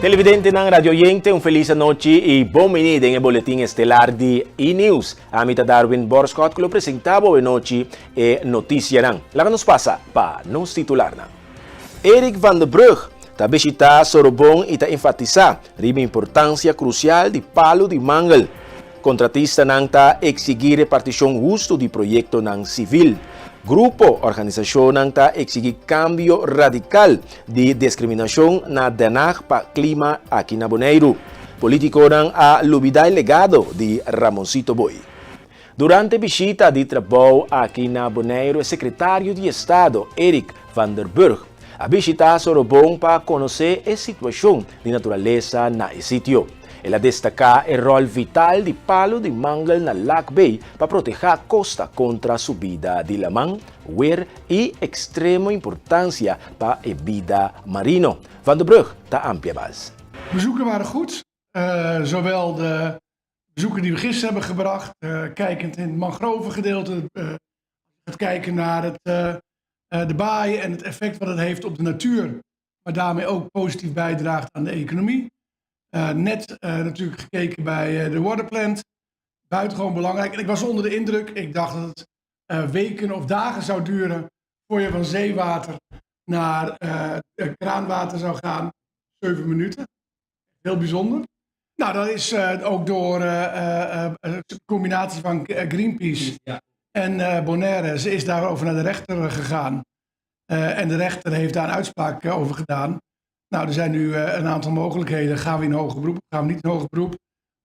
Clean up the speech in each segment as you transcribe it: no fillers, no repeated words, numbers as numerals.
Televidentenan, radioyente, un felis anochi i bon bini den e boletin estelar di E-News. Ami ta Darwin Borschot ku lo presentá bo anochi e notisianan. Laga nos pasa pa nos titularnan. Eric van der Brug ta bishitá Sorobon i ta enfatisá riba importansia krusial di palu di mangel. Kontratistanan ta eksigí repartishon hustu di proyektonan sivil. Grupo organisashonnan ta eksigí kambio radikal di deskriminashon na Den Haag pa klima aki na Boneiru. Polítikonan a lubidá e legado di Ramonsito Booi. Durante bishita di trabou aki na Boneiru e sekretario di Estado Eric van der Burg a bishitá Sorobon pa konosé e situashon di naturalesa na e sitio. El a destaká e ròl vital di palu di mangel na Lac Bay pa protehá kosta kontra subida di laman, wer i ekstremo importansia pa e bida marino. Van der Brug ta amplia mas. Bezoeken waren goed. Zowel de bezoeken die we gisteren hebben gebracht, kijkend in het mangrovengedeelte, het kijken naar het, de baai en het effect wat het heeft op de natuur, maar daarmee ook positief bijdraagt aan de economie. Net natuurlijk gekeken bij de waterplant, buitengewoon belangrijk. En ik was onder de indruk, ik dacht dat het weken of dagen zou duren voor je van zeewater naar kraanwater zou gaan. 7 minuten. Heel bijzonder. Nou, dat is ook door de combinatie van Greenpeace en Bonaire. Ze is daarover naar de rechter gegaan. En de rechter heeft daar een uitspraak over gedaan. Nou, er zijn nu een aantal mogelijkheden. Gaan we in hoger beroep? Gaan we niet in hoger beroep?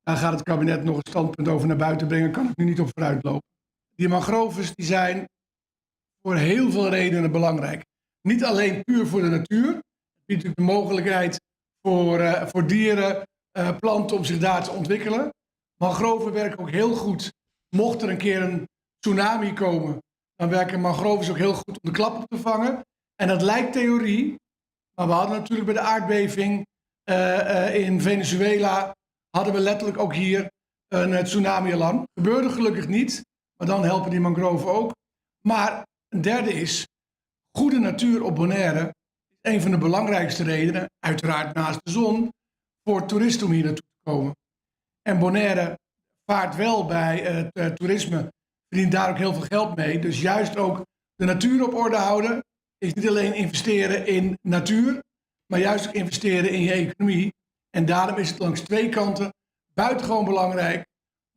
Daar gaat het kabinet nog een standpunt over naar buiten brengen. Kan ik nu niet op vooruit lopen. Die mangroves die zijn voor heel veel redenen belangrijk. Niet alleen puur voor de natuur. Het biedt natuurlijk de mogelijkheid voor dieren, planten om zich daar te ontwikkelen. Mangroven werken ook heel goed. Mocht er een keer een tsunami komen, dan werken mangroves ook heel goed om de klap op te vangen. En dat lijkt theorie, maar we hadden natuurlijk bij de aardbeving in Venezuela, hadden we letterlijk ook hier een tsunami-alarm. Gebeurde gelukkig niet, maar dan helpen die mangroven ook. Maar een derde is, goede natuur op Bonaire is een van de belangrijkste redenen, uiteraard naast de zon, voor toeristen om hier naartoe te komen. En Bonaire vaart wel bij het toerisme, verdient daar ook heel veel geld mee. Dus juist ook de natuur op orde houden is niet alleen investeren in natuur, maar juist ook investeren in je economie. En daarom is het langs twee kanten buitengewoon belangrijk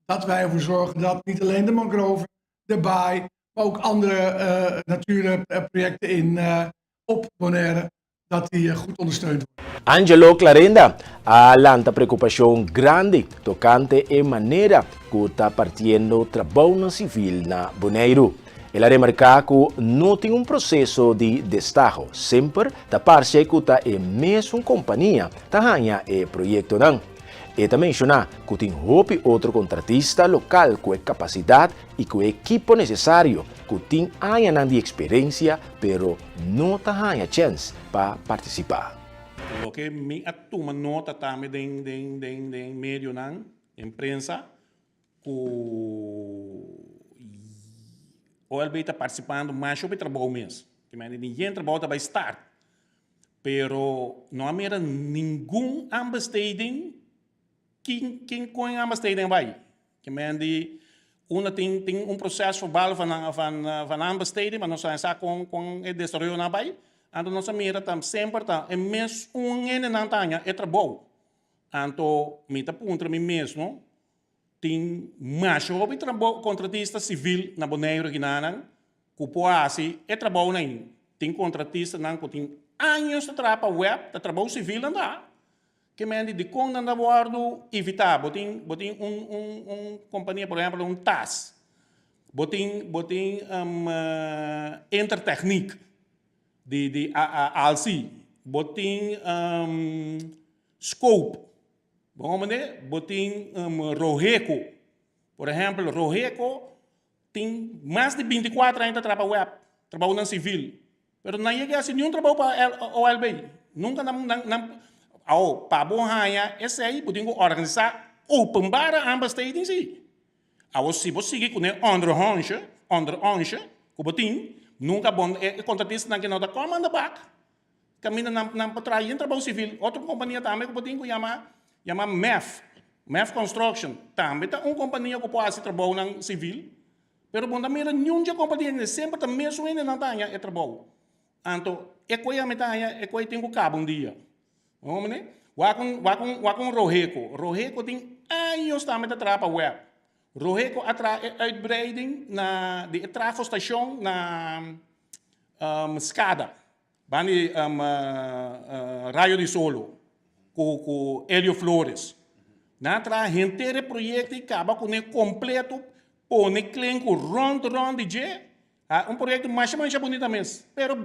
dat wij ervoor zorgen dat niet alleen de mangroven, de baai, maar ook andere natuurprojecten op Bonaire, dat die goed ondersteund worden. Angelo Clarenda a lanta preokupashon grandi tokante e manera ku ta partiendo trabounan sivil na Boneiru. El a remarká ku no tin un proseso di destaho, semper ta parse ku ta e mesun kompania ta haña e proyektonan. E ta menshoná ku tin hopi otro kontratista lokal ku e kapasidat i ku e ekipo nesesario ku tin añanan di eksperensia pero no ta haña chèns pa partisipá. Loke mi a tuma nota tambe den den den den medionan, den prensa, ku OLB ta partisipando masha hopi trabou mes. Te mende di yen trabou ta bai start. Pero no a mira ningun aanbesteding kin kin kon e aanbesteding a bai. Ke men di unda tin tin un proces verbal van van van aanbesteding, maar nos a sa kon kon e desaroyonan a bai. Anto nos a mira ta semper ta e mes un hendenan ta haña e trabou. Anto mi ta puntra mi mes no, tin masha hopi trabou kontratista sivil na Boneiru kinanan ku por hasi e trabounan ei. Tin kontratistanan ku tin años ta traha pa web, ta trabou sivil nan ta. Ke men di dikon nan ta wòrdu invitá? Bo tin bo tin un un un kompania por ehèmpel un tas, bo tin bo tin Intertechniek di di Alsi, bo tin Scope, bo komprendé? Bo tin Roheco, por ehèmpel Roheco tin mas di 24 aña ta traha pa web, trabounan sivil, pero nan yega hasi niun trabou pa OLB, nunka nan nan nan awo pa bo haña esei bo tin ku organisá openbare aanbesteding si. Awo si bo sigui ku ne onderhondje, onderonsje, ku bo tin, nunka bo e kontratistanan ke no ta kòm aan de bak. Kaminda nan nan por traha yen trabou sivil. Otro kompania tambe ku bo tin ku yama yama mef, mef Construction, tambe ta un kompania ku por hasi trabounan sivil. Pero bo no ta mira niun dje kompania akí, semper ta mesun hendenan ta haña e trabou. Anto e koe ami ta haña e koe tin ku kaba un dia. Bo comprende? Wak un wak un wak un Roheco. Roheco tin años tambe ta traha pa web. Roheco a traha e uitbreiding na di e trafostation na Skada. Banda di Rayo di Solo ku ku Elio Flores. Nan a traha henter e proyekto i kaba kuné kompleto, pone klenku rònt rònt di dje. Un proyekto masha masha bunita mes. Pero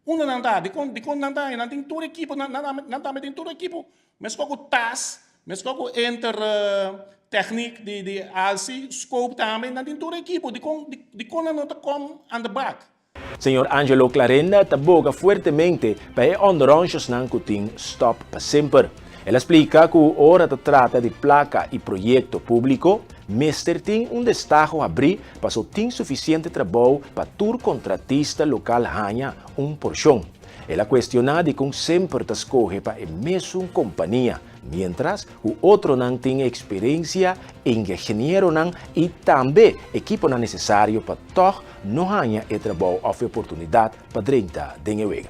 unda nan ta? Dikon dikon nan ta? Nan tin tur ekipo, nan nan tambe tin tur ekipo. Meskos ku tas, meskos ku Inter Techniek di di Alsi, Scope tambe, nan tin tur ekipo. Dikon dikon nan no ta kom aan de bak? Señor Angelo Clarenda ta boga fuertemente pa e onderonsjesnan ku tin stòp pa semper. El a splika ku ora ta trata di plaka i proyekto públiko, mester tin un destaho habrí paso tin sufisiente trabou pa tur kontratista lokal haña un porshon. El a kuestioná dikon semper ta skohe pa e mesun kompania, miéntras ku otronan tin eksperensia, ingenieronan i tambe ekiponan nesesario pa tòg no haña e trabou òf e oportunidat pa drenta den e wega.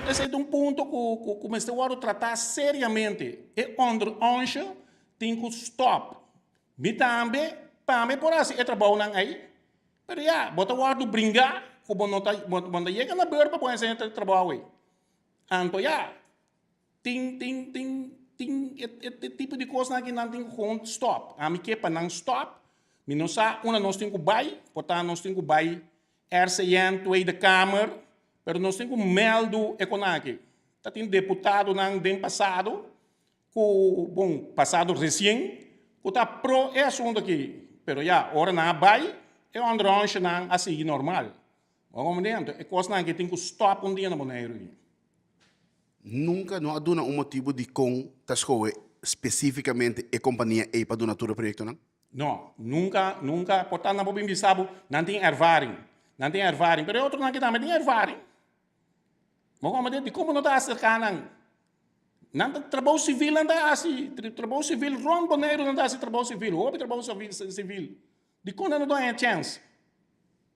Esei ta un punto ku ku mester wòrdu tratá seriamente. E onderonsje tin ku stòp. Mi tambe tambe por hasi e trabounan ei, pero ya, bo ta wòrdu bringá ku bo no ta bo no ta yega na beur pa bo hasi e trabou ei. Anto ya, Tin, tin, tin, tin e, e, e tipo di kosnan aki nan tin ku gewoon stop. Ami ke pa nan stop. Mi no sa unda nos tin ku bai, por ta nos tin ku bai RCN, Tweede Kamer, pero nos tin ku mèldu e kon aki. Ta tin deputadonan den pasado ku, bon, pasado resien, ku ta pro e asuntu aki. Pero ya, ora nan a bai, e onderonsjenan a sigui normal. Bo a komprendé? Anto e kosnan aki tin ku stop un dia na Boneiru. Nunka no a duna un motibu dikon ta skohe spesífikamente e kompania ei pa duna tur e proyektonan? No, nunka, nunka. Por tantu nan por bin bisa bo, nan tin ervaring, nan tin ervaring, pero e otronan aki tambe tin ervaring. Bo komprende? Dikon bo no ta aserká nan? Nan ta trabou sivil nan ta hasi, trabou sivil rònt Boneiru nan ta hasi trabou sivil, hopi trabou sivil. Dikon nan no ta haña chèns?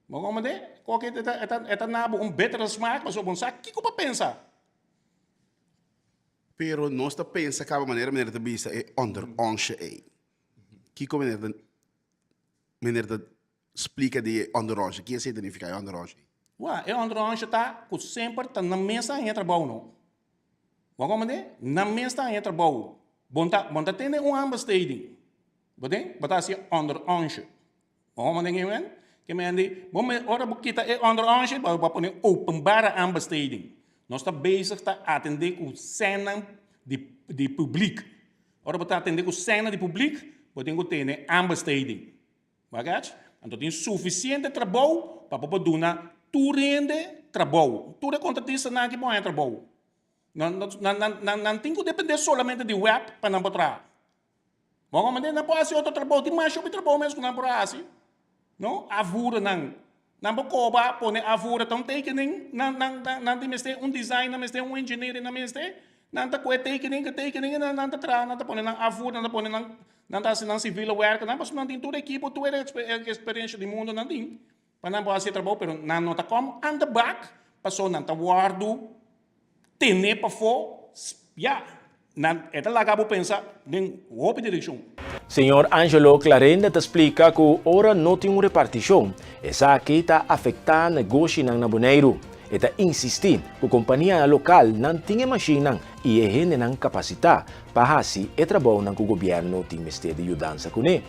Bo komprende? Koke e ta, e ta, e ta na bo un bittere smaak pasobra bo no sa kiko pa pensa. Pero nos ta pensa kaba manera meneer ta bisa e onderonsje ei. Kiko meneer ta, meneer ta splika di e onderonsje? Ki esei ta nifiká e onderonsje ei? Wak, e onderonsje ta ku semper ta nan mes ta haña trabou no. Bo komprende? Nan mes ta haña trabou. Bo no ta, bo no ta tene un aanbesteding. Bo den? Bo ta hasi onderonsje. Bo homo den hemen? Ke men di, bo me, ora bo kita e onderonsje, bo bo pone openbare aanbesteding. Nos ta bezig ta atende ku sènnan di di publiek. Ora bo ta atende ku sènnan di publiek, bo tin ku tene aanbesteding. Bo a kach? Anto tin sufisiente trabou pa bo por duna tur hende trabou. Tur e kontratistanan aki por haña trabou. Nan nan nan nan tin ku depende solamente di web pa nan por traha. Bo a nan por hasi otro trabou, tin mas hopi trabou mes ku nan por hasi. No, afvoeren nan. Nan por koba, pone afvoeren, ta un tekening, nan, nan, nan, nan tin mester un design, nan mester un engineering, nan mester, nan ta kohe tekening, ku tekening, nan, nan ta traha, nan ta pone nan afvoer, nan ta pone nan, nan ta hasi nan civiele werken, nan pasobra nan tin tur ekipo, tur e experiencia di mundo nan tin, pa nan por hasi e trabou, pero nan no ta kom aan de bak, pasobra nan ta wòrdu Tene pafó, ya, nan, e ta laga bo pensa den hopi direkshon. Señor Angelo Clarenda ta splika ku ora no tin un repartishon, esaki ta afektá negoshinan na Boneiru. E ta insistí ku kompanianan lokal nan tin e mashinnan i e hendenan kapasitá pa hasi e trabounan ku gobièrnu tin mester di yudansa kuné.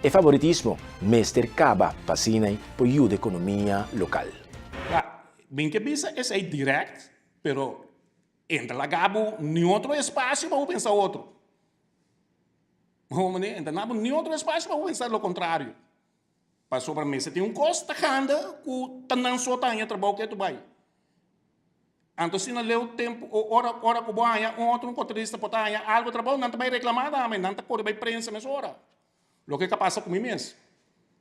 E faboritismo mester kaba pa asina por yuda ekonomia lokal. Min ke bisa esei direct, pero e ta laga bo ni otro espacio pa bo pensa otro. Bo mane? E ta na bo ni otro espacio pa bo pensa lo contrario. Pasobra mester tin un cos ta ganda cu ta nan so ta haña trabou ke tu bay. Anto si na leu tempo, ora, ora cu bo haña un otro contratista por ta haña algo trabou, nan ta bay reclama tambe, nan ta core bay prensa mesora. Loke ka pasa ku mi mes.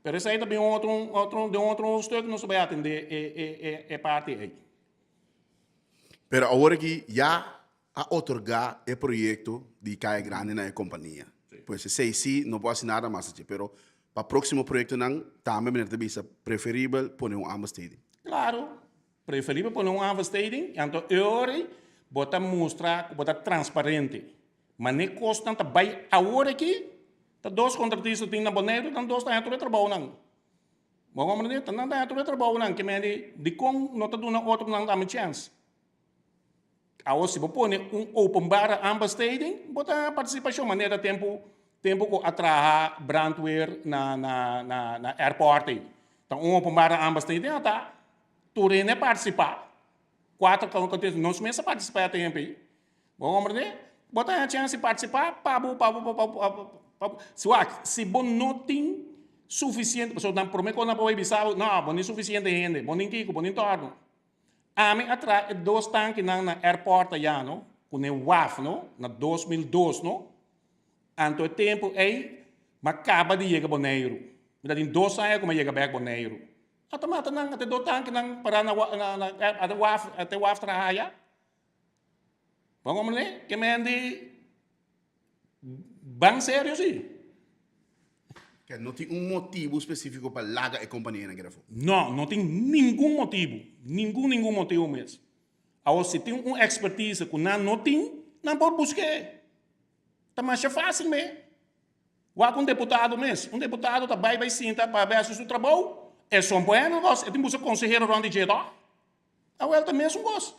Pero esei ta bin un otro, otro, den un otro hoofdstuk nos ta bai atendé e, e, e, e parti ei. Pero awor aki ya a otorgá e proyekto di Kaya Grandi na e kompania. Pues esei sí no por hasi nada mas achi. Pero pa próksimo proyektonan tambe meneer ta bisa preferibel pone un aanbesteding. Klaro, preferibel pone un aanbesteding, anto e ora ei bo ta mustra ku bo ta transparente. Mane kosnan ta bai awor aki, ta dos kontratista tin na Boneiru, nan dos ta haña tur e trabounan. Bo komprende? Ta nan ta haña tur e trabounan ke mende dikon no ta duna otronan tambe chèns. Awor si bo pone un openbare aanbesteding, bo ta haña partisipashon manera tempu tempu ku a traha brandweer na na na na airport ei. Ta un openbare aanbesteding ata tur hende a partisipá. Kuater nos mes a partisipá e tempu ei. Bo comprende? Bo ta haña chance di participá pa bo, pa bo, pa bo, pa bo. Si wak, si bo no tin suficiente, pasobra nan prome kos nan por bai bisa bo, no, bo no tin suficiente hende, bo no tin kiko, bo no tin torno. Ami a traha e dos tankinan na airport aya no, ku ne waf no, na 2002 no. Anto e tempu ei, m'a kaba di yega Boneiru. Mi ta tin dos aña ku m'a yega bèk Boneiru. A ta mata nan, ata e dos tankinan pará na na na waf, ata e waf traha aya. Bo comprende? Ke men di ban serio si. Ke no tin un motibu spesifiko pa laga e kompanianan keda afó? No, no tin ningun motibu. Ningun, ningun motibu mes. Awor si tin un ekspertise ku nan no tin, nan por busk'é. Ta masha fásil me. Wak un deputado mes. Un deputado ta bai bai sinta pa bai hasi su trabou, e son por hende kos, e tin buska konsehero rònt di dje tòg. Awel ta mesun kos.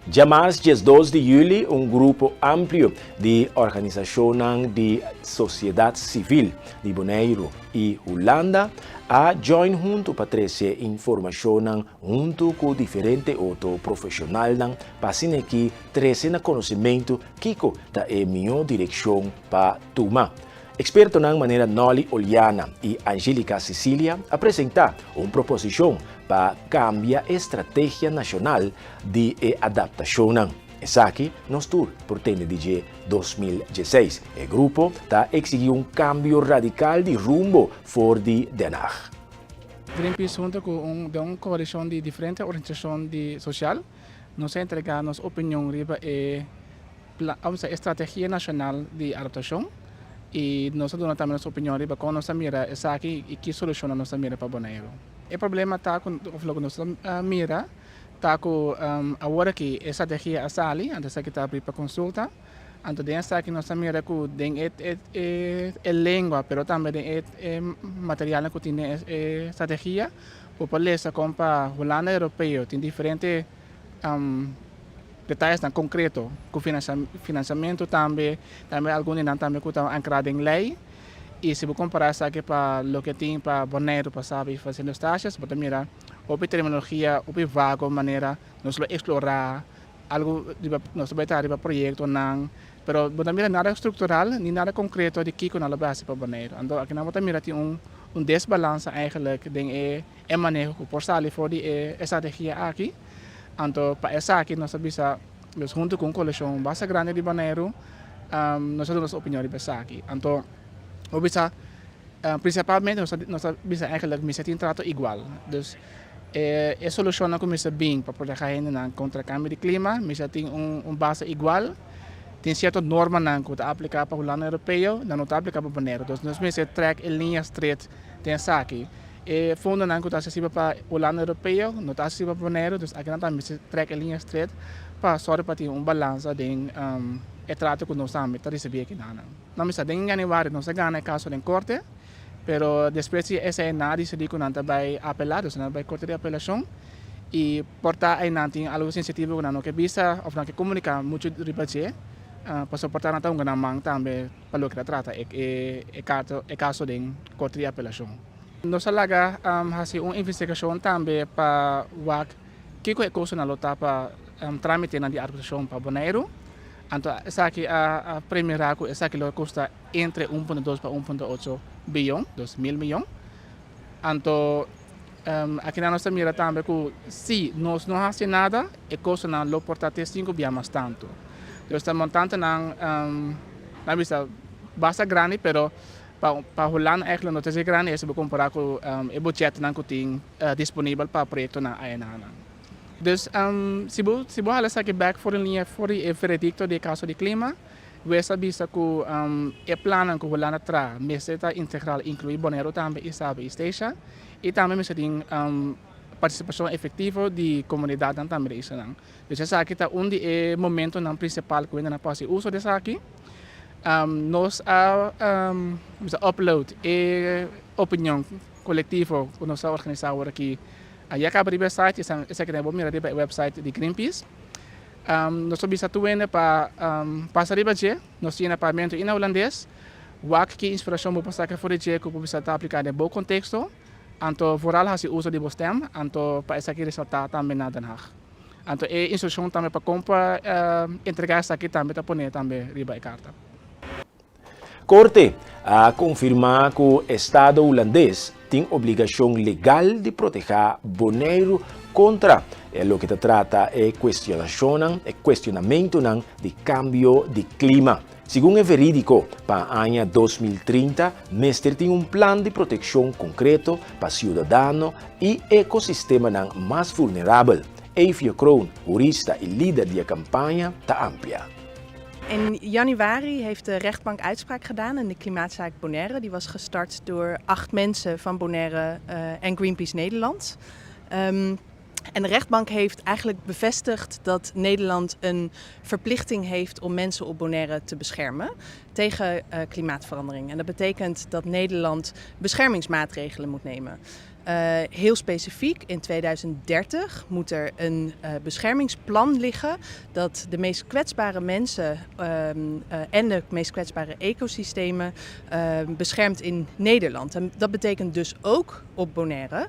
Djamars 12 di juli un grupo amplio di organisashonnan di sosiedat sivil di Boneiru i Hulanda a join huntu pa trese informashonnan huntu ku diferente otro profeshonalnan pa asina aki trese na konosementu kiko ta e mihó direkshon pa tuma. Ekspertonan manera Nolly Oliana i Angelica Cecilia a presentá un proposishon pa kambia e strategia nashonal di e adaptashonnan. Esaki nos tur por tende di dje 2016. E grupo ta eksigí un kambio radikal di rumbo for di Den Haag. Greenpeace hunto ku un den un koalishon di diferente organisashon di sosial nos a entregá nos opinion riba e Vamos a estrategia nashonal di adaptashon i nos a duna tambe nos opinion riba kon nos ta mira esaki i ki solushonnan nos ta mira pa Boneiru. E problema ta ku òf loke nos ta mira ta ku awor aki e strategia a sali, anto esaki ta abri pa konsulta, anto den esaki nos ta mira ku den e e lengua pero tambe den e e materialnan ku tin den e strategia bo por lesa kon pa Hulanda Europeo tin diferente Detayesnan konkreto ku finansiamentu tambe, tambe algun di nan tambe ku ta ankrá den lei. I si bo kompará esaki pa loke tin pa Boneiru pa Saba i pa Sint Eustatius, bo ta mira hopi terminologia, hopi vago manera nos lo eksplorá algu riba, nos ta bai traha riba proyektonan, pero bo ta mira nada struktural ni nada konkreto di kiko nan lo bai hasi pa Boneiru. Anto akinan bo ta mira tin un desbalansa eigenlijk den e. E maneho ku por sali for di e estrategia aki. Anto pa esaki nos ta bisa nos huntu ku un kolekshon basta grandi di Boneiru nos ta duna nos opinion riba esaki. Anto bo bisa prinsipalmente nos ta nos ta bisa eigenlijk mester tin trato igual. Dus e e solushonnan ku mester bin pa proteha hendenan kontra kambio di klima mester tin un un base igual. Tin sierto normanan ku ta apliká pa Hulanda Europeo nan no ta apliká pa Boneiru. Dus nos mester trèk e liña stret den esaki. E fondonan ku ta asesibel pa Hulanda Europeo no ta asesibel pa Boneiru, dus akinan tambe mester trek e liña stret pa sòru pa tin un balansa den e trato ku nos tambe ta risibí akinanan. Nan bisa den yanüari nos a gana e kaso den korte, pero despues di esei nan a disidí ku nan ta bai apelá, dus nan a bai korte di apelashon i por ta einan tin algu sensitivo ku nan no ke bisa òf nan ke komuniká muchu riba dje, pasobra por ta nan ta hunga nan man tambe. Pa loke ta trata e kaso den Korte di Apelashon. Nos a laga hasi un investigashon tambe pa wak kiko e kostonan lo ta pa trámitenan di arbitrashon pa Boneiru. Anto esaki a premirá ku esaki lo kosta entre 1.2 pa 1.8 biyon, dus mil miyon. Anto akinan nos ta mira tambe ku si nos no hasi nada e kostonan lo por ta te sinku bia mas tantu. Dus ta montantenan nan bisa basta grandi pero pa Hulanda eigenlijk no ta así grandi si bo kompara ku e budgetnan ku tin disponibel pa proyektonan ayenanan. Dus si bo si bo hala esaki bek for di liña for di e veredikto di e kaso di klima, wes a bisa ku e plannan ku Hulanda traha mester ta integral inkluí Boneiru tambe i Saba i Statia i tambe mester tin partisipashon efektivo di komunidatnan tambe di islanan. Dus esaki ta un di e momentonan prinsipal ku hendenan por hasi uso di esaki. Nos a upload e opinion kolektivo ku nos a organisá awor aki ya kaba riba e site, esaki tambe bo mira riba e website di Greenpeace. Nos ta bisa tur hende pa pasa riba dje, nos tin na papiamentu i na hulandes, wak ki inspirashon bo por saka for di dje ku bo bisa ta apliká den bo konteksto, anto vooral hasi uso di bo stem, anto pa esaki resaltá tambe na Den Haag. Anto e instrukshon tambe pa kon pa entregá esaki tambe ta poné tambe riba e karta. Korte a konfirmá ku Estado Hulandes tin obligashon legal di protehá Boneiru kontra e loke ta trata e kuestionashonnan, e kuestionamentunan di kambio di klima. Segun e verídiko, pa aña 2030 mester tin un plan di protekshon konkreto pa siudadano i ekosistemanan mas vulnerabel. Eefje Kroon, hurista i lider di e kampaña, ta amplia. In januari heeft de rechtbank uitspraak gedaan in de klimaatzaak Bonaire. Die was gestart door acht mensen van Bonaire en Greenpeace Nederland. En de rechtbank heeft eigenlijk bevestigd dat Nederland een verplichting heeft om mensen op Bonaire te beschermen tegen klimaatverandering. En dat betekent dat Nederland beschermingsmaatregelen moet nemen. Heel specifiek, in 2030 moet er een beschermingsplan liggen dat de meest kwetsbare mensen en de meest kwetsbare ecosystemen beschermt in Nederland. En dat betekent dus ook op Bonaire.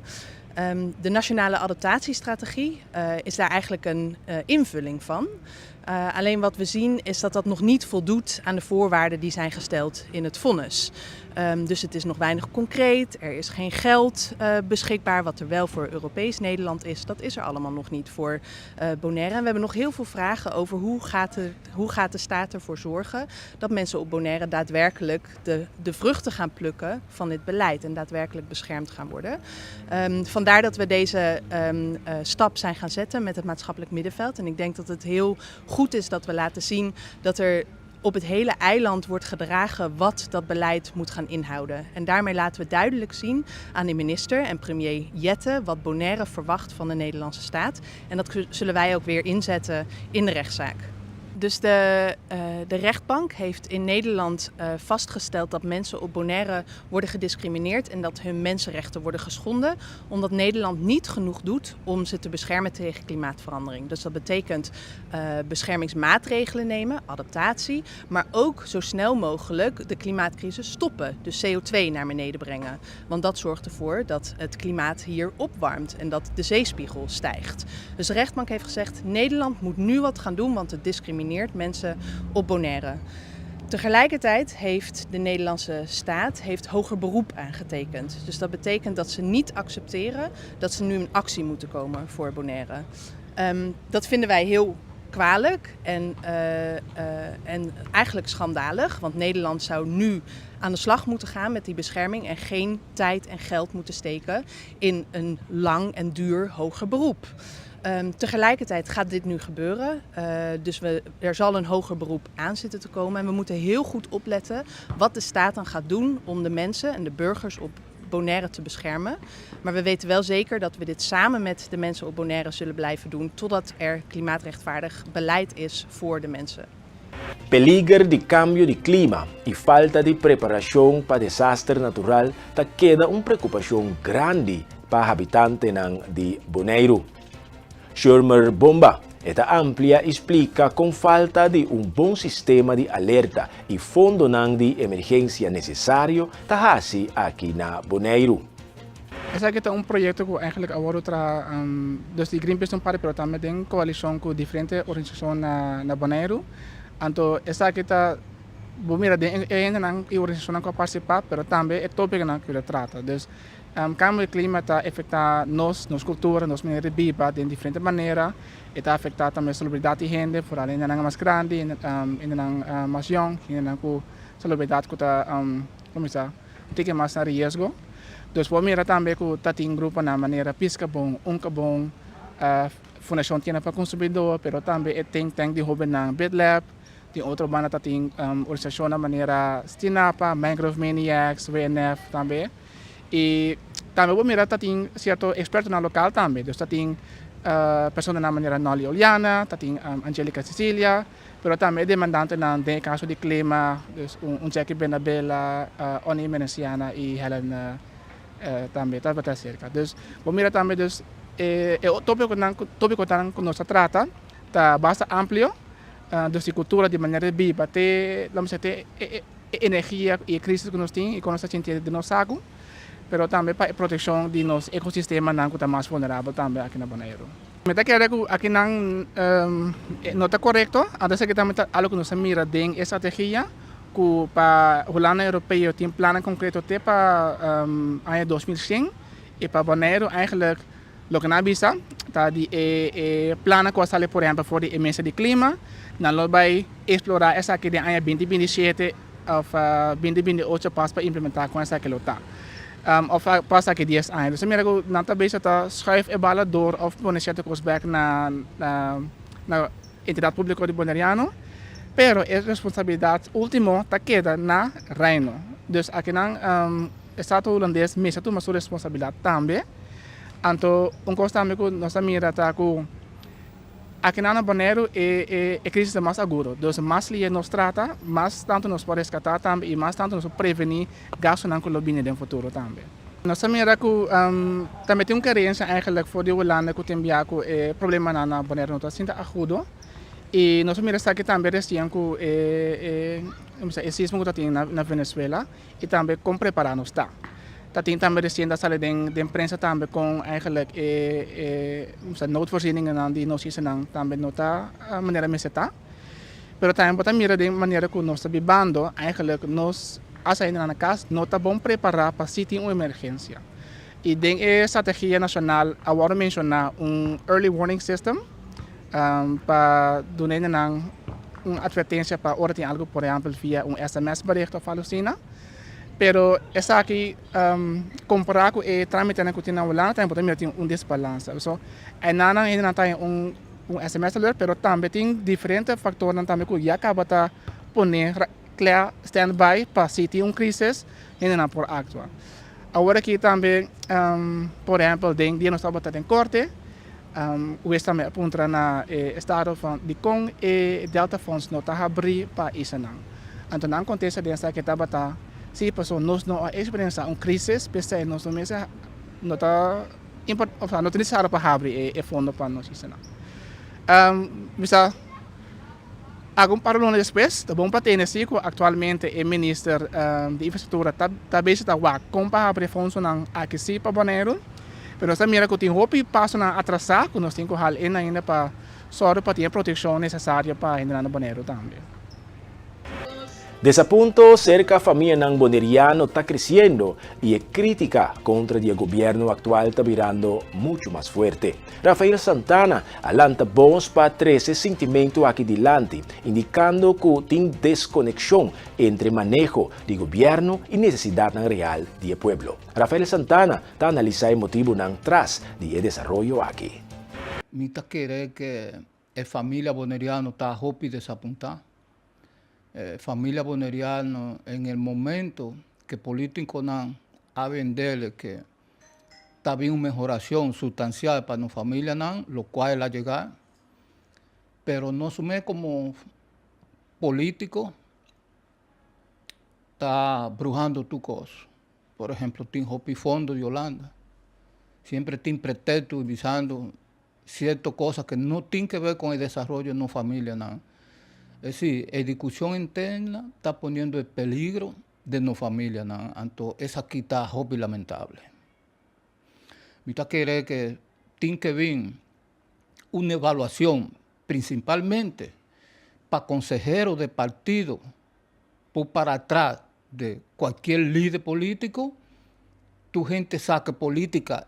De nationale adaptatiestrategie is daar eigenlijk een invulling van. Alleen wat we zien is dat dat nog niet voldoet aan de voorwaarden die zijn gesteld in het vonnis. Dus het is nog weinig concreet, er is geen geld beschikbaar, wat er wel voor Europees Nederland is. Dat is er allemaal nog niet voor Bonaire. En we hebben nog heel veel vragen over hoe gaat de staat ervoor zorgen dat mensen op Bonaire daadwerkelijk de vruchten gaan plukken van dit beleid en daadwerkelijk beschermd gaan worden. Vandaar dat we deze stap zijn gaan zetten met het maatschappelijk middenveld. En ik denk dat het heel goed is dat we laten zien dat er op het hele eiland wordt gedragen wat dat beleid moet gaan inhouden. En daarmee laten we duidelijk zien aan de minister en premier Jetten wat Bonaire verwacht van de Nederlandse staat. En dat zullen wij ook weer inzetten in de rechtszaak. Dus de rechtbank heeft in Nederland vastgesteld dat mensen op Bonaire worden gediscrimineerd en dat hun mensenrechten worden geschonden, omdat Nederland niet genoeg doet om ze te beschermen tegen klimaatverandering. Dus dat betekent beschermingsmaatregelen nemen, adaptatie, maar ook zo snel mogelijk de klimaatcrisis stoppen. Dus CO2 naar beneden brengen. Want dat zorgt ervoor dat het klimaat hier opwarmt en dat de zeespiegel stijgt. Dus de rechtbank heeft gezegd: Nederland moet nu wat gaan doen, want het discrimineert mensen op Bonaire. Tegelijkertijd heeft de Nederlandse staat heeft hoger beroep aangetekend. Dus dat betekent dat ze niet accepteren dat ze nu in actie moeten komen voor Bonaire. Dat vinden wij heel kwalijk en eigenlijk schandalig. Want Nederland zou nu aan de slag moeten gaan met die bescherming en geen tijd en geld moeten steken in een lang en duur hoger beroep. Tegelijkertijd gaat dit nu gebeuren. Dus er zal een hoger beroep aan zitten te komen. En we moeten heel goed opletten wat de staat dan gaat doen om de mensen en de burgers op Bonaire te beschermen. Maar we weten wel zeker dat we dit samen met de mensen op Bonaire zullen blijven doen totdat er klimaatrechtvaardig beleid is voor de mensen. Peliger di kambio di klima i falta di preparashon pa desaster natural ta keda un preokupashon grandi pa habitantenan di Boneiru. Shermer Bomba ta amplia i splika ku falta di un bon sistema di alerta i fondonan di emergensia nesesario ta hasi aki na Boneiru. Esaki ta un proyekto ku eigenlijk awor tra dus di Greenpeace un parti, pero tambe den koalishon ku diferente organisashon na Boneiru. Anto esaki ta bo mira den e hendenan i organisashonnan ku a partisipá, pero tambe e tópikonan ku ta trata. Dus kambio di klima ta afektá nos kultura, nos manera di biba den diferente manera. E ta afektá tambe salubridat di hende, vooral hendenan mas grandi, hendenan mas yòn, hendenan ku salubridat ku ta kuminsá tiki mas na riesgo. Dus bo mira tambe ku ta tin gruponan manera Piskabon, Unkabon, Fundashon Tienda pa Konsumidó, pero tambe e think tank di hóbennan BitLab. Tin otro banda ta tin organisashonnan manera Stinapa, Mangrove Maniacs, WNF tambe. I tambe bo mira ta tin sierto ekspertonan lokal tambe. Dus ta tin personanan manera Nolly Oliana, ta tin Angelica Cecilia, pero tambe e demandantenan den e kaso di klima, dus un Jackie Bernabela, Onnie Merenciana i Helen tambe tabata aserka. Dus bo mira tambe dus e topikonan topikonan ku nos ta trata ta basta amplio, dus di kultura, di manera di biba te lamis bisa te e energia i e krisis ku nos tin i kon nos ta sinti den nos saku, pero tambe pa e protekshon di nos ekosistemanan ku ta mas vulnerabel tambe aki na Boneiru. Mi ta kere ku akinan no ta korekto, anto esaki tambe ta algu ku nos a mira den e strategia. Ku pa Hulanda Europeo tin plannan konkreto te pa aña 2100 i pa Boneiru eigenlijk loke nan a bisa ta di e e plannan ku a sali por ehèmpel for di e mesa di klima nan lo bai eksplorá esaki den aña 2027 òf 2028 pas pa implementá kon esaki lo ta òf pas aki dies aña. Dus ta mira ku nan ta bisa ta schuif e bala dor òf pone sierto kos bèk na na Entidat Públiko di Boneriano, pero e responsabilidat último ta keda na Reino. Dus akinan Estado Hulandes mester tuma su responsabilidat tambe. Anto un kos tambe ku nos ta mira ta ku akinan na Boneiru e e krisis ta mas agudo. Dus mas lihe nos trata, mas tantu nos por reskatá tambe i mas tantu nos por prevení gastunan ku lo bini den futuro tambe. Nos ta mira ku tambe tin un kerensia eigenlijk for di Hulanda ku tin bia ku e problemanan na Boneiru no ta sinta agudo i nos a mira esaki tambe resien ku e e sismo ku ta tin na Venezuela i tambe kon prepara nos ta. Ta tin tambe resien ta sali den den prensa tambe kon eigenlijk e e noodvoorzieningennan di nos islanan tambe no ta manera mester ta. Pero tambe bo ta mira den manera ku nos ta bibando, eigenlijk nos as ainda na kas no ta bon prepará pa si tin un emergensia. I den e strategia nashonal a wòrdu menshoná un early warning system pa duna hendenan un atvertensia pa ora tin algu, por ehèmpel via un sms bericht òf algu asina. Pero esaki kompará ku e trámitenan ku tin na Hulanda tambe bo ta mira tin un desbalansa. So einan hendenan ta haña un. Un sms alert pero tambe tin diferente factornan tambe cu ya caba ta pone cla stand by pa si tin un crisis hendenan por actua. Awor aki tambe por ehempel den dia nos tabata den corte hues tambe a puntra na e estado van dicon e Delta Fonds no ta habri pa islanan. Anto nan contesta den esaki tabata si pasobra nos no a experiencia un crisis p'esei nos no mester no ta No ta nesesario pa habri e fondo pa nos islanan. Bisa algun par luna despues ta bon pa tene si ku aktualmente e minister di infrastruktura ta bezig ta wak kon pa habri e fondonan aki si pa Boneiru. Pero nos ta mira ku tin hopi pasonan atrasá ku nos tin ku hal in ainda pa sòru pa tin e protekshon nesesario pa hendenan na Boneiru tambe. Desapunto serka famianan boneriano ta kresiendo i e krítika kontra di e gobièrnu aktual ta birando muchu mas fuerte. Rafael Santana a lanta bos pa trese e sintimentu aki dilanti, indikando ku tin deskonekshon entre maneho di gobièrnu i nesesidatnan real di e pueblo. Rafael Santana ta analisá e motibunan tras di e desaroyo aki. Mi ta kere ke e familia boneriano ta hopi desapuntá. E familia boneriano en el momento ke polítikonan a bendele ke ta bin un mehorashon sustansial pa nos familianan, lo kual el a yega, pero nos mes komo polítiko ta brujando tur kos. Por ehemplo tin hopi fondo di Holanda, siempre tin pretexto bisando Cierto cosa que no tin que ver con e desaroyo nos familianan. Es decir, e discusion interna ta poniendo e peligro den nos familianan, anto esaki ta hopi lamentable. Mi ta kere ke tin ke bin un evaluacion principalmente pa consehero de partido por para atras de cualkier lider politico, tur hende sa ke politica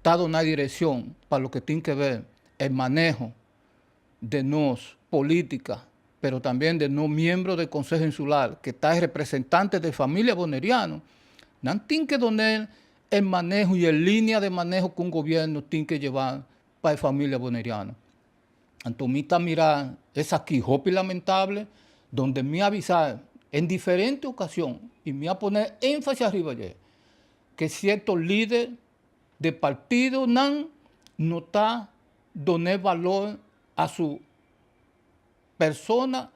ta duna direccion pa loke tin ke ver e maneho de nos politica, pero tambien de nos miembro del Consejo Insular ke ta e representante de familia boneriano, nan tin ke done e maneho y e linea de maneho ku un gobierno tin ke lleva. pa e familia boneriano. Anto mi ta mira esaki hopi lamentable, donde mi a bisa en diferente ocasion y mi a pone énfasis ariba dje, ke cierto lider de partidonan no ta done valor a su persona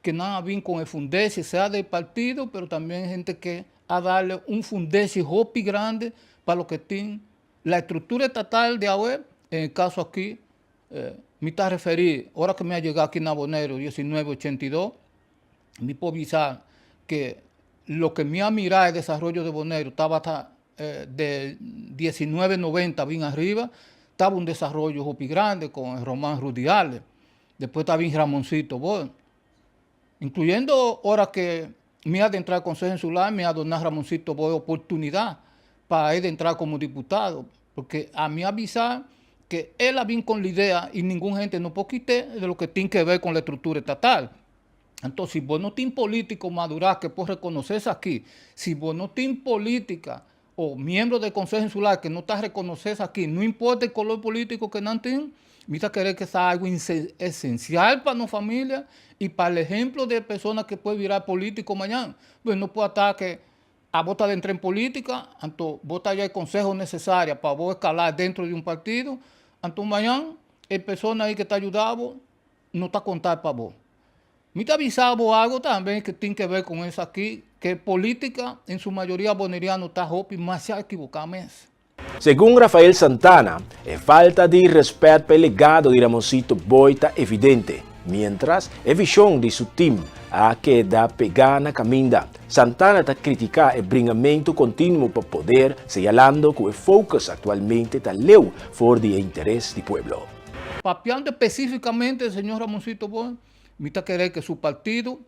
ke nan a bin con e fundeshi, sea del partido, pero también hende ke a darle un fundeshi hopi grande pa loke tin la estructura estatal de awe, en e caso aki Mi ta referí, ora ku mi a yega aki na Boneiru diesinuebe ochenta i dos, mi por bisa ke loke mi a mira e desaroyo di Boneiru tabata de diesinuebe noventa bin ariba, tabata un desaroyo hopi grandi kon Roman Rudiale, despues ta bin Ramoncito Boy, inkluyendo ora ke mi a dentra Konseho Insular mi a duna Ramoncito Boy oportunidat pa e dentra komo diputado. Porque ami a bisa que el a bin con la idea y ningun hende no por quit'é de lo que tin que ver con la estructura estatal. Entonces, si bo no tin político madurá que por reconoce esaki, si bo no tin política o miembro del Consejo Insular que no ta reconoce esaki, no importa el color político que nan tin, mi ta kere que sa algo esencial pa nos familia y pa el ejemplo de persona que puede bira político mañana. Pues no por ta que Abo ta dentra en politica, anto bo ta haya e conseho necesaria pa bo escala dentro di un partido, anto mañan e persona ahi ke ta yuda bo no ta conta pa bo. Mi ta bisa bo algo tambe ke tin ke ver con esaki, ke politica en su mayoria boneriano ta hopi masha ekiboca mes. Segun Rafael Santana, e falta di rèspèt pa e legado di Ramoncito Boy ta evidente, miéntras e vishon di su tim a keda pegá na kaminda. Santana ta kritiká e bringamentu kontinuo pa poder, señalando ku e focus aktualmente ta leu for di e interes di pueblo. Papiando específicamente del señor Ramoncito Boy, mi ta kere ke su partido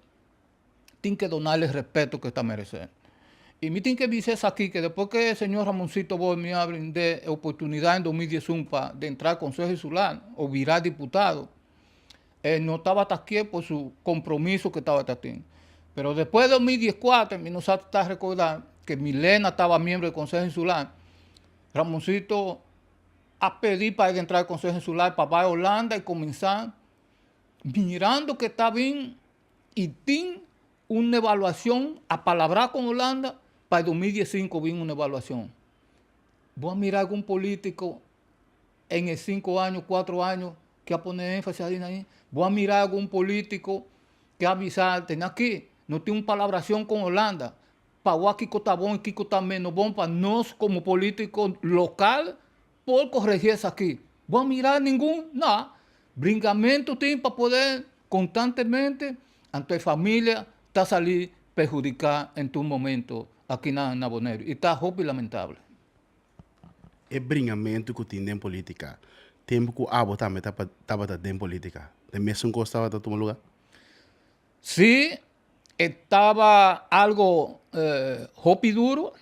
tin ke donarle respeto ke ta meresé. I mi tin ke bisa esaki ke despues ke e señor Ramoncito Boy mi a brind'é e oportunidat en 2011 pa dentra Konseho Insular o bira diputado, e no tabata kie por su kompromiso ke tabata tin. Pero despues di 2014 mi no sa ta rekorda ke Milena tabata miembro di Konseho Insular, Ramoncito a pedi pa e dentra Konseho Insular pa bai Holanda i kuminsá mirando ke ta bin y tin un evaluacion a palabra con Holanda pa e 2015 bin un evaluacion. Bo a mira algun politico en e cinco año, cuatro año que a pone enfasis asina ahi? Bo a mira algun politico que a bisa tene aki no tin un palabracion con Holanda pa wak kico ta bon y kico ta menos bon pa nos como politico local por corregi esaki? Bo a mira ningun? No. Bringamento tin pa poder constantemente, anto e familia ta sali perhudica en tur momento aki na na Boneiru y ta hopi lamentable. E bringamento cu tin den politica, tempo cu abo tambe tabata den politica, e mesun cos tabata tuma lugar? Si, e taba algo hopi duro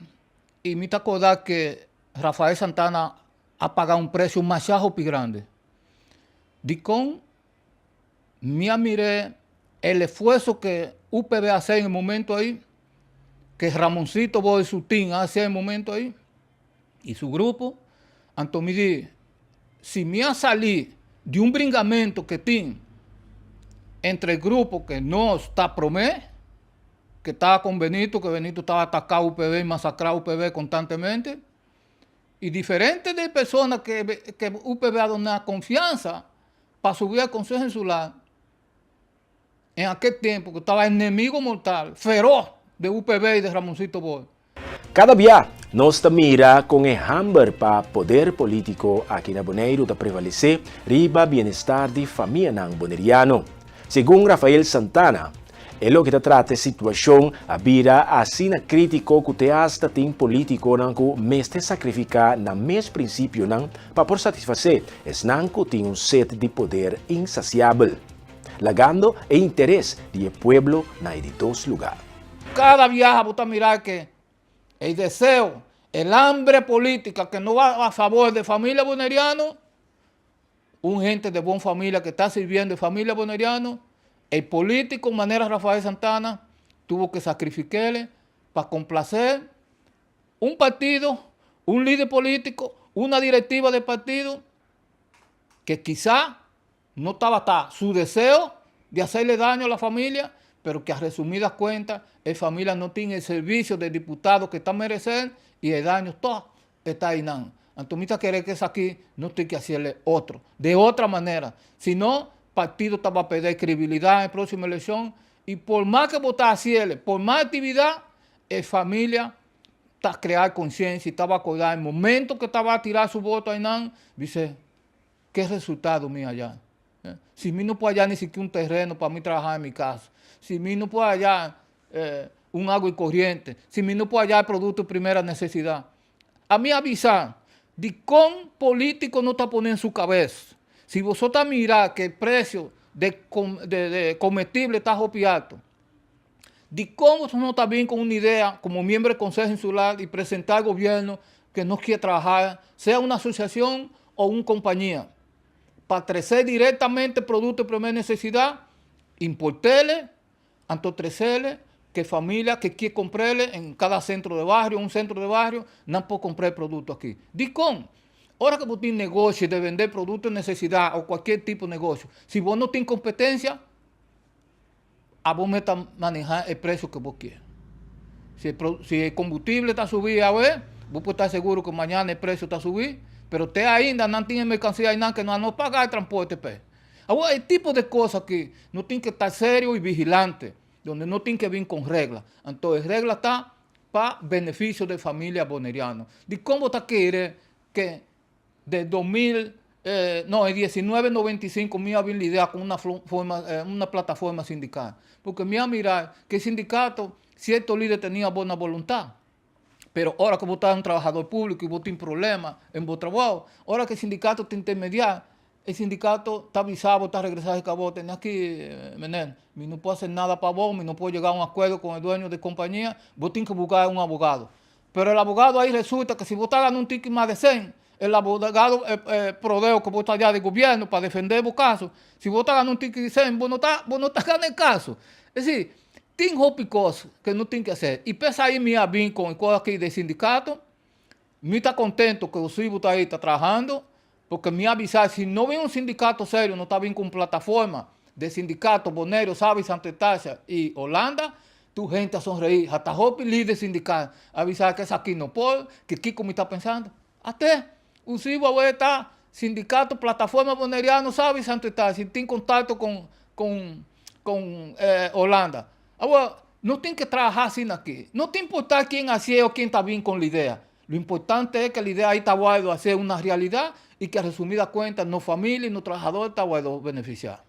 y mi ta acorda que Rafael Santana a paga un precio masha hopi grande. Dikon mi a mir'é el esfuerzo ke UPB a hase en e momento ahí, ke Ramoncito Boy su team a hase en e momento ahí y su grupo, anto mi di si mi a sali di un bringamento ke tin entre grupo ke nos ta promé, ke ta kon Benito, ke Benito ta ataka UPB y masakra UPB konstantemente, Y diferente di e persona ke ke UPB a duna konfiansa pa subi al Konseho Insular en akel tempo ku tabata enemigo mortal, feroz di UPB y di Ramoncito Boy. Kada bia nos ta mira kon e hamber pa poder polítiko aki na Boneiru ta prevalesé riba bienestar di famianan boneriano. Segun Rafael Santana, E loke ta trata e situashon a bira asina krítiko ku te asta tin polítikonan ku mester sakrifiká nan mes prinsipionan pa por satisfasé esnan ku tin un set di poder insasiabel, lagando e interes di e pueblo na e di dos lugá. Kada biaha bo ta mira ke e deseo, el hambre polítika ke no va a favor de familia boneriano, Un hente de bon familia que ta sirbiendo e familia boneriano, e politico manera Rafael Santana tuvo que sacrifiquele pa complacer un partido, un lider politico, una directiva de partido. Que quizá no tabata su deseo de hacerle daño a la familia, pero que a resumidas cuentas, e familia no tin e servicio de diputado que ta merecer y e daño toch está einan. Anto mi ta kere que esaki no tin que hacerle otro, de otra manera. Si no, partido ta ba perder credibilidad en e proximo eleccion y por mas que bo ta haciele, por mas actividad, e familia ta crea conciencia y ta ba acorda e momento que ta ba tira su voto einan, dice, ke resultado mi haya? Si mi no por haya ni sikiera un terreno pa mi traha en mi cas, si mi no por haya un agua y corriente, si mi no por haya producto de primera necesidad. Ami a bisa, dicon politico no ta pone en su cabes? Si boso ta mira que precio de de comestible ta hopi alto, dicon boso no ta bin con un idea como miembro del Consejo Insular y presenta al gobierno que no quiere trabajar, sea una asociación o una compañía, pa trece directamente producto de primera necesidad, importele, anto trecele, que familia que quiere comprarle en cada centro de barrio, un centro de barrio, no puede comprar producto aquí. Dicon, ora que vos tienes negocio de vender producto de necesidad o cualquier tipo de negocio, si vos no tienes competencia, a vos meta manejar el precio que vos quieres. Si el combustible está subido a ver, vos puedes estar seguro que mañana el precio está subido, pero usted ainda no tiene mercancía y nada que no, no paga el transporte. Pe. Ahora, el tipo de cosas que no tiene que estar serio y vigilante, donde no tiene que vir con reglas. Entonces, regla está para beneficio de familia boneriana. De cómo está quiere que de 2000, no, en 1995 me había idea con una forma, una plataforma sindical. Porque me a mirar que el sindicato, cierto líder tenía buena voluntad. Pero ahora que vos estás un trabajador público y vos tienes problemas en vos trabajo, ahora que el sindicato te intermedia, el sindicato está avisado, está regresado y acabó, tenés que, menén, mi no puedo hacer nada para vos, mi no puedo llegar a un acuerdo con el dueño de compañía, vos tienes que buscar un abogado. Pero el abogado ahí resulta que si vos estás ganando un ticket más de 100, el abogado prodeo que vos estás allá de gobierno para defender vos caso, si vos estás ganando un ticket de 100, vos no estás ganando el caso. Es decir, tem hopi cosas que no tem que hacer. Y pesa ahí mi bien con el aquí del sindicato, mi está contento que o Cibo está ahí, está trabajando, porque me avisar, si no ve un sindicato serio, no está bien con plataforma de sindicato, Boneiru, Saba y Santa Estacia y Holanda, tu gente a sonreír, hasta hopi líder sindical, avisar que es aquí no puedo, que Kiko me está pensando. Até o Cibo está sindicato, plataforma boneriano, Saba y Santa Estacia, tiene contacto con Holanda. Ahora, no tiene que trabajar así aquí. No te importa quién hace o quién está bien con la idea. Lo importante es que la idea ahí está bueno hacer una realidad y que a resumida cuenta, no familia y no trabajador está bueno beneficiar.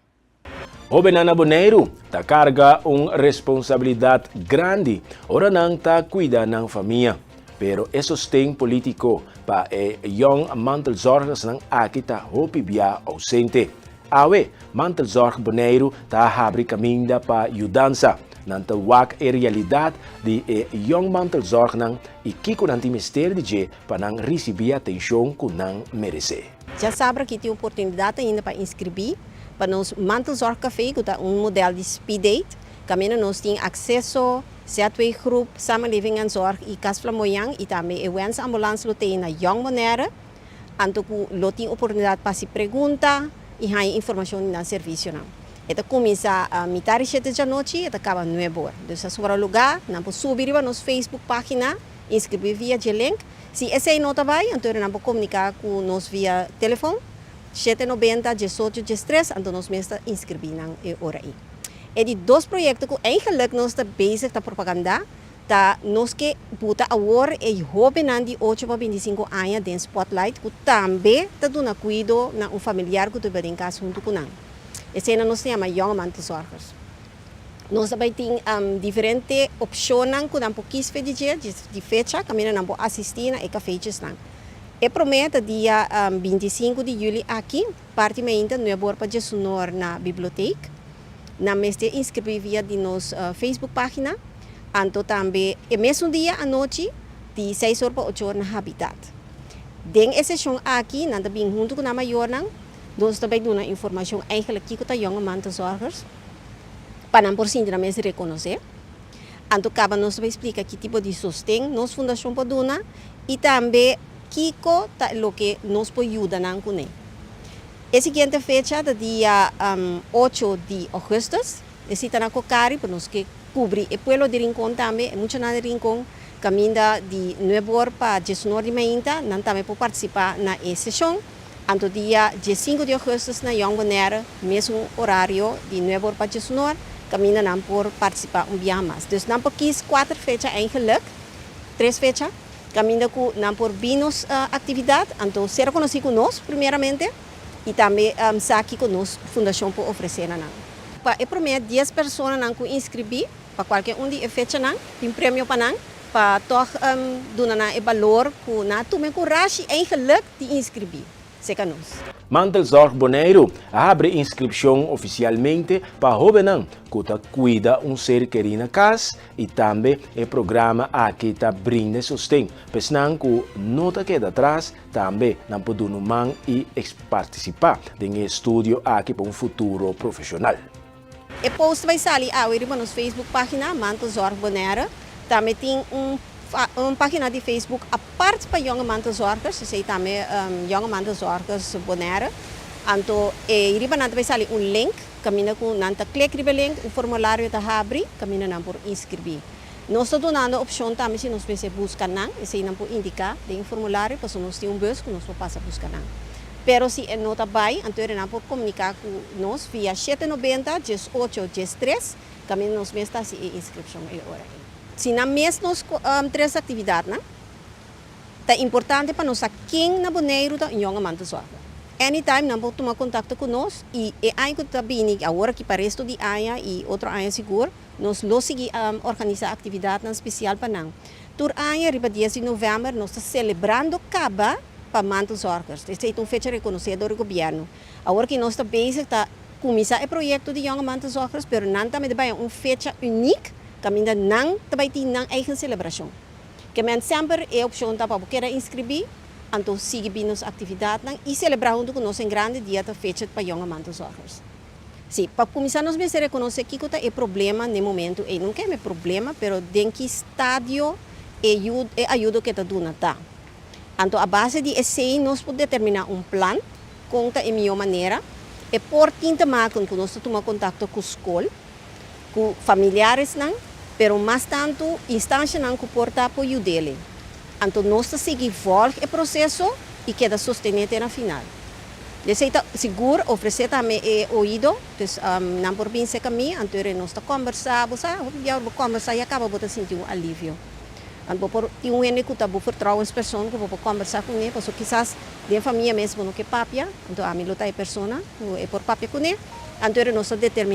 Hóbennan na Boneiru ta karga un responsabilidat grandi. Ora nan ta kuida nan famia. Pero e sosten polítiko pa e jong mantelzorgers nan aki ta hopi bia ousente. Awe, Mantelzorg Boneiru ta habri kaminda pa yudansa. Nan ta wak e realidat di e jong mantelzorg nan i kiko nan tin mester di dje pa nan risibí atenshon ku nan meresé. Djasabra aki tin oportunidat ainda pa inskribí pa nos Mantelzorg Café, ku ta un modelo di speed date. Kaminda nos tin Akseso, Z2 Groep, Samenleving en Zorg i Cas Flamboyant i tambe e Wens Ambulance lo tin na Jong Bonaire. Anto ku lo tin oportunidat pa hasi pregunta i haña informashon di servisionan. E ta kuminsá mitar di 7 di anochi i ta kaba 9 or. Dus a sobra lugá, nan por subi riba nos Facebook página, inskribí via e link. Si esei no ta bai, anto nan por komuniká ku nos via telefòn 790 18 13, anto nos mes ta inskribí nan e ora ei. E di dos proyekto ku eigenlijk nos ta bezig ta propaganda, ta nos ke buta awor e hóbennan di 8 pa 25 aña den spotlight ku tambe ta duna kuido na un familiar ku ta den kas huntu ku nan. Esei nos ta yama Jonge Mantelzorgers. Nos tambe tin diferente opshonnan ku nan por kies di, di fecha, kaminda nan por asistí na e kafeetjesnan. E promé ta dia 25 di yüli aki, parti mainta 9 or pa 11 or na bibliotek. Nan mester inskribí via di nos Facebook página. Anto tambe e mesun dia anochi di 6 or pa 8 or na Habitat. Den e seshon aki, nan ta bin huntu ku nan mayornan, nos tambe duna informashon eigenlijk kiko ta jonge mantelzorgers, pa nan por sinti nan mes rekonosé. Anto kaba nos tambe splika ki tipo di sosten nos fundashon por duna i tambe kiko ta loke nos por yuda nan kuné. E siguiente fecha ta dia 8 di ougùstùs. Esei ta na Cocari, pa nos ke kubri e pueblo di Rincon tambe, e muchanan di Rincon, kaminda di 9 or pa 11 or di mainta, nan tambe por partisipá na e seshon. Anto dia 15 di ougùstùs na Jong Bonaire, mesun orario di 9 or pa 11 or, kaminda nan por partisipá un biaha mas. Dus nan por kies kuater fecha eigenlijk, tres fecha, kaminda ku nan por bin nos aktividat, anto ser konosí ku nos primeramente i tambe sa kiko nos fundashon por ofresé na nan. Pa e promé 10 personanan ku inskribí pa kualke un di e fechanan, tin premio pa nan, pa tòg duna nan e balor ku nan a tuma e kurashi eigenlijk di inskribí serka nos. Mantelzorg Boneiru a habri inskripshon ofisialmente pa hóbennan ku ta kuida un ser kerí na kas i tambe e programa aki ta brinda sosten pa esnan ku no ta keda atras, tambe nan por duna un man i partisipá den e estudio aki pa un futuro profeshonal. E post bai sali awe riba nos Facebook página Mantelzorg Bonaire. Tambe tin un un página di Facebook apart pa jonge mantelzorgers, esei tambe jonge mantelzorgers Bonaire. Anto e riba nan ta bai sali un link, kaminda ku nan ta klik riba e link, un formulario ta habri, kaminda nan por inskribí. Nos ta dunando opshon tambe si nos mester buska nan, esei nan por indiká den e formulario, pasobra nos tin un bus ku nos por pasa buska nan. Pero si e no ta bai, anto nan por komuniká ku nos via 790 18 13, kaminda nos mes ta hasi e inskripshon e ora ei. Si nan mes nos tres aktividatnan, ta importante pa nos sa ken na Boneiru ta un jonge mantelzorger. Anytime nan por tuma kontakto ku nos i e aña ku ta bini, awor aki pa resto di aña i otro aña sigur, nos lo sigui organisá aktividatnan spesial pa nan. Tur aña riba 10 di novèmber nos ta selebrando kaba pa mantelzorgers. Esei ta un fecha rekonosé dor di gobièrnu. Awor ku nos ta bezig ta kuminsá e proyekto di jonge mantelzorgers, pero nan tambe ta bai un fecha úniko, kaminda nan ta bai tin nan eigen selebrashon. Ke men semper e opshon ta pa bo keda inskribí, anto sigui bin nos aktividatnan i selebrá huntu ku nos en grande dia ta fecha pa jonge mantelzorgers. Sí, pa kuminsá nos mester rekonosé kiko ta e problema na e momento ei. No ke e problema, pero den ki stadio e e ayudo ku ta duna ta. Anto a base di esei nos por determiná un plan kon ta e mihó manera. E por tin te maken ku nos ta tuma kontakto ku skol, ku familiaresnan, pero mas tantu instansianan ku por ta por yud'é. Anto nos ta sigui volg e proseso i keda sostené te na final. Esei ta sigur ofresé tambe e oido, dus nan por bin serka mi, anto nos ta kombersá, bo sa, ya bo kombersá ya kaba bo ta sinti un alivio. Anto bo por tin un hende ku ta bo vertrouwenspersoon ku bo por kombersá kuné, pasobra kisas den famia mes bo no ke papia, anto ami lo ta e persona ku e por papia kuné, anto nos ta determiná.